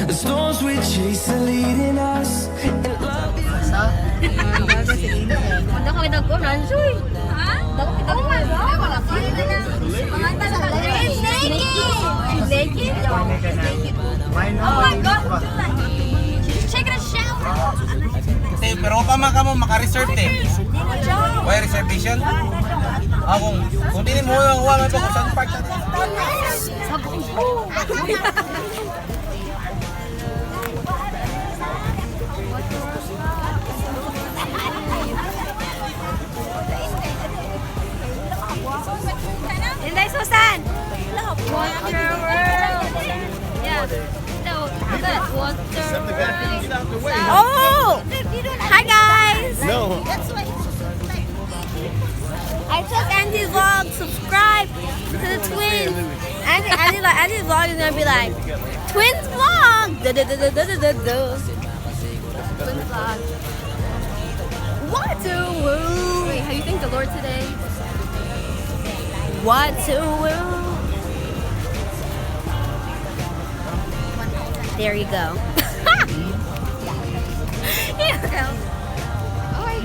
The storms we chase are leading us, and love is Manda ko nagko nansoy. Ha? Dako kita ko. Wala pa. It's naked. She's naked? Oh my God. She's taking a shower. Te, pero pa man kamo maka-reserve te. Why reservation? Ah, kung dili mo ang uwa man pa kung saan park na. Inday Susan. Water world. Yeah. No, the water world. Oh! Hi guys! No. I took Andy's vlog. Subscribe to the twins. Andy, like Andy's vlog is gonna be like twins vlog. Da da da da da da da da. Twins vlog. What to world? Wait, how you thank the Lord today? What to world? There you go. Here you go. Hi. Hi.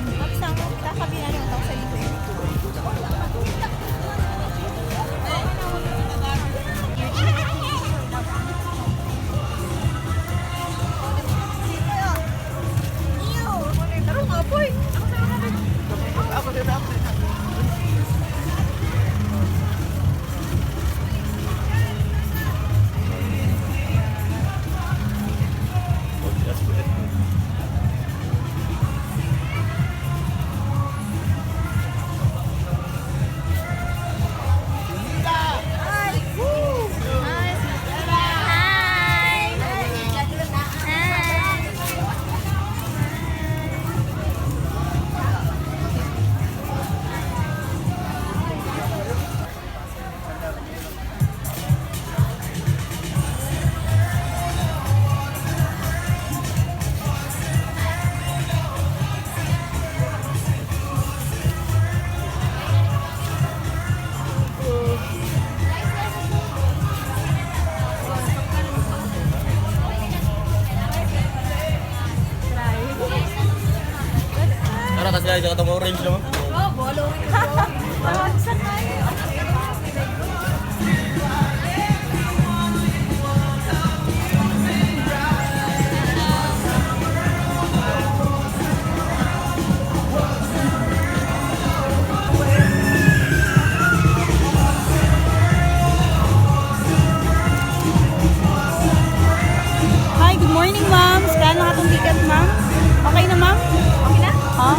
Tara kasi ay katong orange naman. Oh, bolo. Hi, good morning, ma'am. Scan na atong ticket, ma'am. Okay na, ma'am? Okay na? Ha?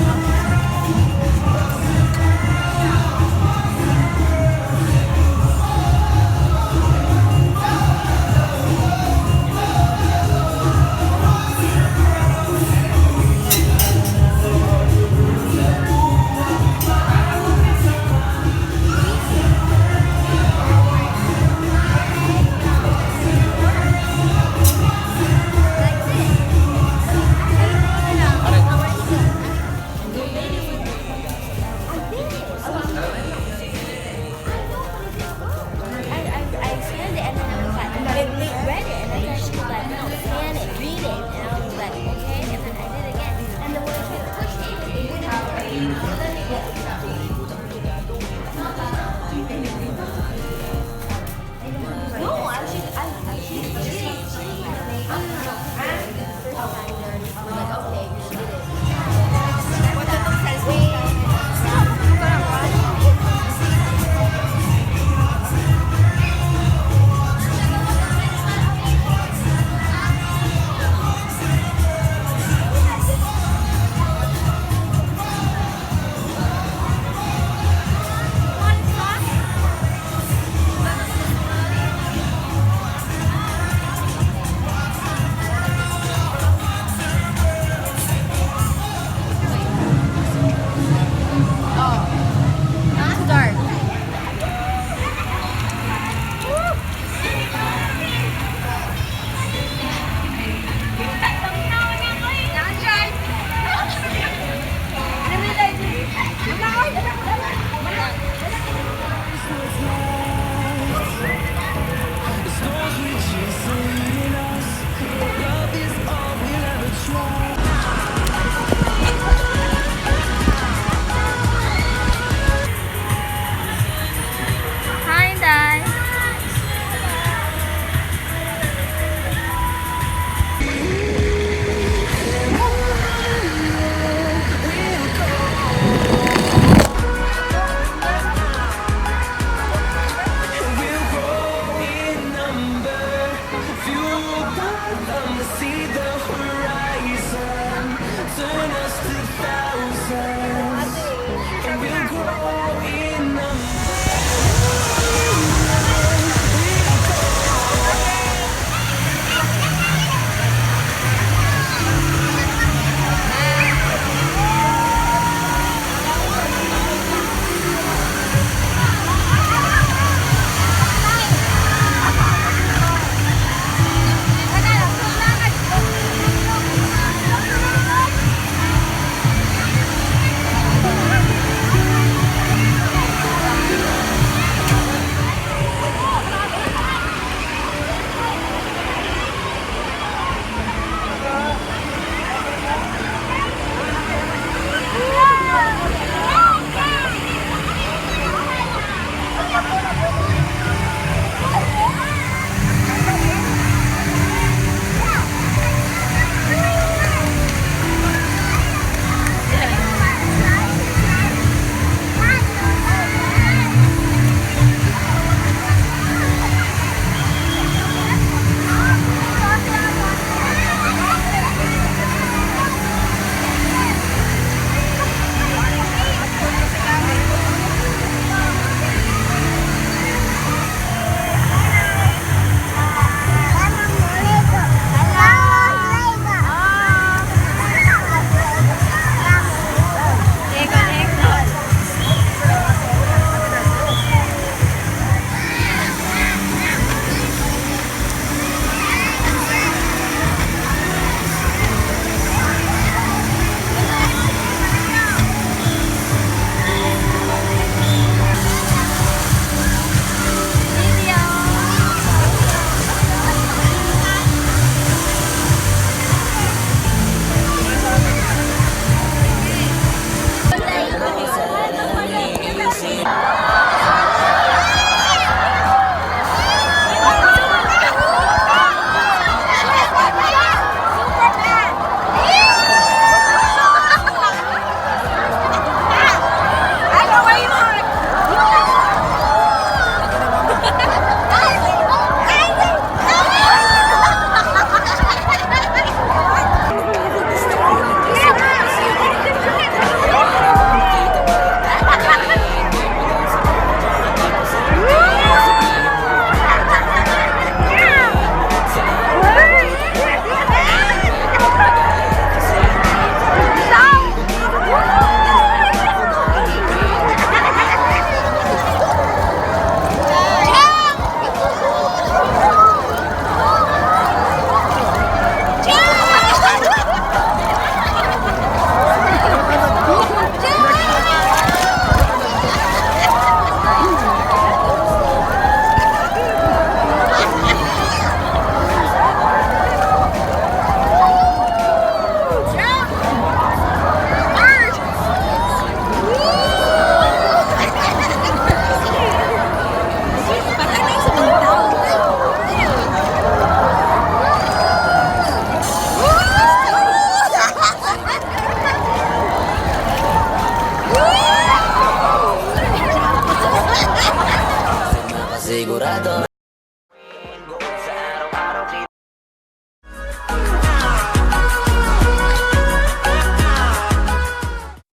Sigurado.